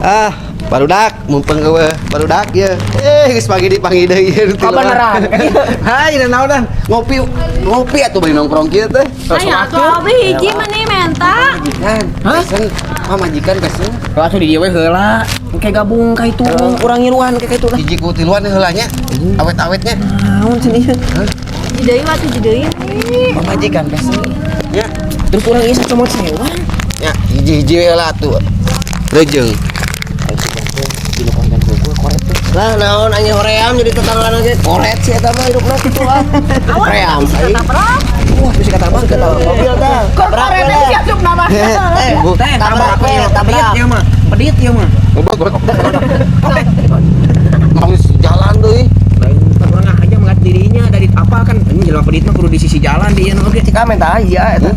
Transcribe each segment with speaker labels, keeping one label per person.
Speaker 1: Ah, barudak, mumpung euweuh barudak ye. Eh, geus pagi dipanggil deui ieu.
Speaker 2: Kabeneran.
Speaker 1: Hai, naonan? Ngopi ngopi atuh bari nongkrong kieu teh.
Speaker 3: Ayo atuh abi hiji meni menta.
Speaker 1: Majikan. Pesen. Pamajikan pesen.
Speaker 2: Langsung di dieu we heula. Engke gabung ka itu urang ngiluan ka itu lah.
Speaker 1: Hiji ku tiluan heula nya. Awet-awetnya.
Speaker 2: Naon cenah ieu?
Speaker 3: Hiji deui mah hiji deui.
Speaker 1: Pamajikan pesen. Nya.
Speaker 2: Terus urang ieu sacomot sewan.
Speaker 1: Nya, hiji-hiji we heula atuh. Rejeung.
Speaker 4: Lah naon anjing hoream jadi tetangga ge koret sih eta mah hidupna kitu ah. Hoream aing.
Speaker 2: Wah, bisa kata bang,
Speaker 4: Kata mobil tah. Tabrak
Speaker 3: Koret
Speaker 4: we.
Speaker 3: siap siap nama.
Speaker 4: Eh,
Speaker 2: Teh,
Speaker 4: tabrak we,
Speaker 2: tabrak.
Speaker 4: tabrak.
Speaker 2: Ieu mah. Pedit ieu mah.
Speaker 1: Mau jalan deui.
Speaker 2: Lain urang aja melihat dirinya dari apa kan ini jelema pedit mah kudu di sisi jalan di ieu oge.
Speaker 4: Cik ame tah iya eta.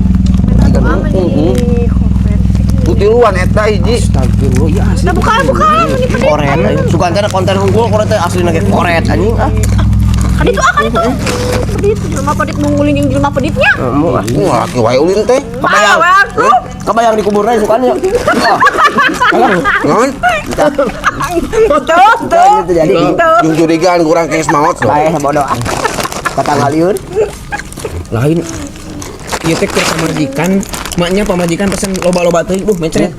Speaker 1: Ku tiluan eta hiji.
Speaker 2: Astagfirullah, ya asli.
Speaker 3: Nah, bukan bukan meni pedit.
Speaker 4: Koret aing. Sugan teh konten unggul koret teh aslina ge koret anjing ah.
Speaker 3: Kan itu ah kan itu. Pedit jelema pedit nunggulin jeung jelema peditnya.
Speaker 4: Emu ah.
Speaker 1: Wah, laki wae ulin teh.
Speaker 4: Kebayang. Kebayang di kuburna sugan ya.
Speaker 1: Naon?
Speaker 3: Tuh tuh.
Speaker 4: Itu jadi.
Speaker 1: Jeung curigaan kurang geus maot.
Speaker 4: Bae bodoh ah. Kata ngalieur.
Speaker 2: Lain ieu teh keur pamajikan, maknya pamajikan pesen loba-loba teuing, buh mencret.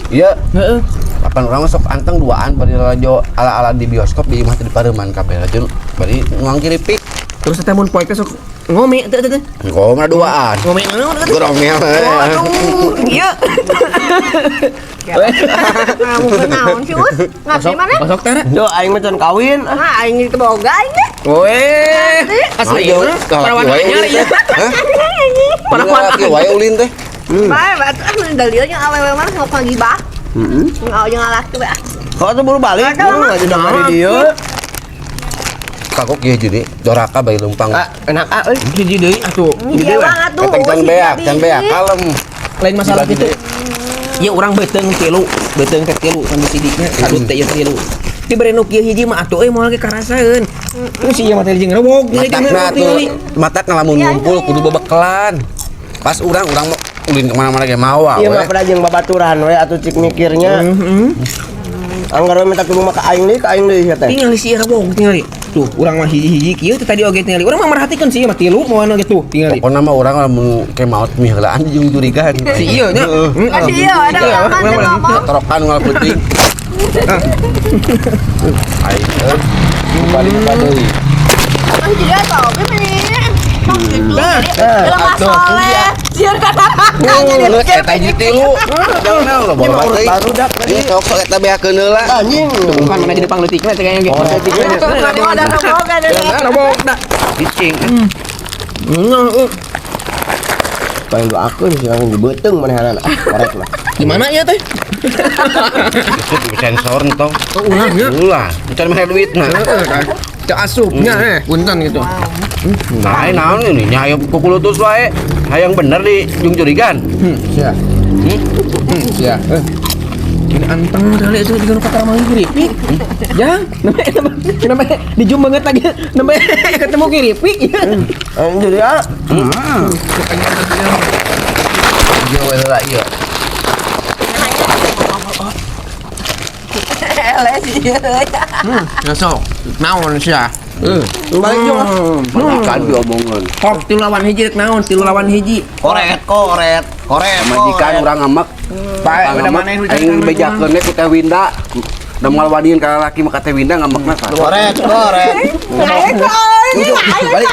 Speaker 1: Iya,
Speaker 2: Heeh.
Speaker 1: kapan urang mah sok anteng duaan bari lalajo ala-ala di bioskop di imah teh di pareuman kabeh lajeng bari nuang kiripik.
Speaker 2: Terus teh mun poek teh sok ngome teh teh teh.
Speaker 1: Ngomong duaan.
Speaker 2: Ngome naon teh?
Speaker 1: Goromel.
Speaker 2: Aduh, ieu.
Speaker 3: Nah, mungkin naon sih Us? Ngerti mana?
Speaker 2: Masuk teh.
Speaker 4: Duh aing mah can kawin ah.
Speaker 3: Nah, aing itu boga aing teh.
Speaker 2: Weh, asli
Speaker 1: Ayo,
Speaker 2: parawan anyar ieu.
Speaker 1: Hah?
Speaker 2: Parawan
Speaker 1: Laki wae ulin teh.
Speaker 3: Bae, batu ah dalilnya awewe mah sok ngagibah.
Speaker 4: Heeh.
Speaker 3: Enggak jeung lalaki we ah.
Speaker 4: Kok tuh buru balik, buru aja udah di dieu.
Speaker 1: Kagok ieu jadi doraka bari leumpang.
Speaker 4: Ah, enak ah euy.
Speaker 2: Hiji deui atuh.
Speaker 3: Iya banget tuh.
Speaker 1: Ketek can beak, can beak kalem.
Speaker 2: Lain masalah
Speaker 1: Dibagi
Speaker 2: gitu. Ya urang beuteung tilu, beuteung teh tilu sambil sidiknya sadut teh ieu tilu. Dibere nu kieu hiji mah atuh euy moal ge karasaeun. Terus si ieu mah teh jeung rewog
Speaker 1: Matakna tuh, matak ngalamun ngumpul kudu bebekelan. Pas urang urang mau ulin kemana-mana ge mawa
Speaker 4: Iya
Speaker 1: we.
Speaker 4: mah pada jeung babaturan we atuh cik mikirnya. Anggar we minta tulung mah ka aing deui sia teh.
Speaker 2: Tinggal si ieu rewog tingali. Tuh, urang mah hiji-hiji kieu teh tadi oge tingali. Urang mah merhatikeun si ieu mah tilu moal ge tuh tingali.
Speaker 1: Pokona mah urang lamun ke maot mih heulaan jeung curigaan.
Speaker 2: Si ieu nya.
Speaker 3: Ah, si ieu ada
Speaker 2: Iya,
Speaker 3: orang kan
Speaker 2: urang mah.
Speaker 3: ngomong.
Speaker 1: Torokan ngal penting. Aing euy. Balik buka deui.
Speaker 3: Oh, jadi atau oke meni. Tong gitu.
Speaker 2: Dah.
Speaker 3: Jelema soleh. Sieun kata
Speaker 1: Geus eta hiji tilu. Jangan lo bawa teuing.
Speaker 4: Barudak
Speaker 1: Ini sok sok eta beakeun heula.
Speaker 4: anjing.
Speaker 2: Bukan mana jadi pangleutikna teh kayaknya ge.
Speaker 3: Ada rewog ada
Speaker 2: Rewog dah.
Speaker 1: Cicing.
Speaker 2: Heeh.
Speaker 4: Paling doakeun sih langsung dibeuteung manehanana ah korek lah.
Speaker 2: Gimana ya teh?
Speaker 1: Itu sensor entong.
Speaker 2: Oh, ulah nya.
Speaker 1: Ulah, can mere duitna.
Speaker 2: Teu asupnya eh, punten gitu.
Speaker 1: Nah, naon ini nya aya kukulutus wae. Hayang bener di jeung curigaan.
Speaker 2: Sia. Sia. Ini anteng kali itu juga kata ramai keripik. Jang, namanya namanya di zoom banget lagi. Namanya ketemu keripik.
Speaker 4: Anjing jadi ah.
Speaker 1: Ieu we heula ieu.
Speaker 2: Ngasok. Naon sia?
Speaker 4: Balik jeung ah.
Speaker 1: Majikan diomongan.
Speaker 2: Kok tilu lawan hiji rek naon? Tilu lawan hiji.
Speaker 4: Koret koret koret.
Speaker 1: Majikan urang ngamek.
Speaker 2: Bae, udah maneh nu
Speaker 1: Aing bejakeun we ku Teh Winda. Da moal wanian ka lalaki mah ka Teh Winda ngamekna.
Speaker 4: Koret koret.
Speaker 3: Aing
Speaker 1: Balik.